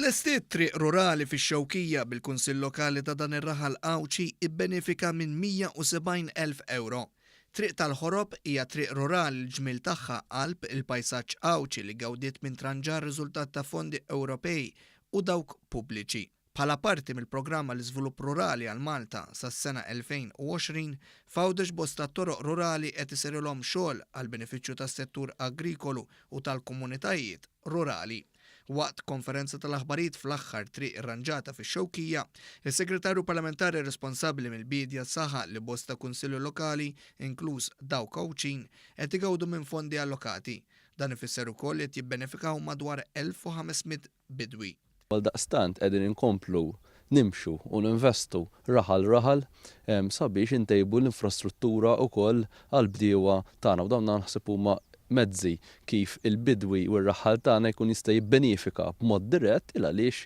Tlestiet triq rurali fix-Xewkija bil-Kunsill Lokali ta' dan ir-raħal Għawdxi ibbenefika minn 170,000 ewro. Triq tal-Ħorob hija triq rurali l-ġmiel tagħha qalb il-pajsaġġ Għawdxi li gawdiet minn tranġar riżultat ta' fondi Ewropej u dawk pubbliċi. Bħala parti mill-Programm għall-Iżvilupp Rurali għal Malta sas-sena 2020, f'Għawdex bosta toroq rurali qed isirilhom xogħol għall-benefiċċju tas-settur agrikolu u tal-komunitajiet rurali. Waqt konferenza tal-aħbarijiet fl-aħħar triq irranġata fix-Xewkija, is-Segretarju Parlamentari responsabbli mill-biedja saħaq li bosta kunsilli lokali, inkluż dawk Għawdxin, qed igawdu minn fondi allokati. Dan ifisser ukoll li qed jibbenefikaw madwar 1,500 bidwi. Għaldaqstant qegħdin inkomplu nimxu u ninvestu raħal raħal sabiex intejbu l-infrastruttura wkoll għall-bdiewa tagħna u dawn naħseb huma mezzi kif il-bidwi u r-raħħal tagħna jkun jista' jibbenifika b'mod dirett il għaliex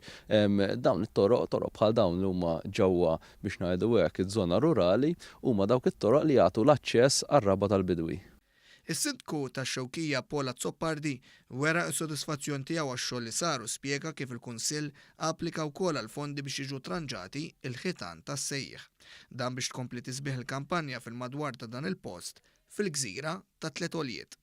dawn it-toroq, toroq bħal dawn li huma ġewwa biex ngħidu hekk iż-żona rurali huma dawk it-toroq li jagħtu l-aċċess għar-raba' tal-bidwi. Is-Sindku tax-Xewkija Paul Azzopardi wera s-sodisfazzjon tiegħu għax-xogħol li sar u spjega kif il-Kunsill applika wkoll għal fondi biex jiġu tranġati l-ħitan tas-sejjieħ. Dan biex tkompli tisbieħ il-kampanja fil-madwar ta' dan il-post fil-gżira tat-Tliet Għoljiet.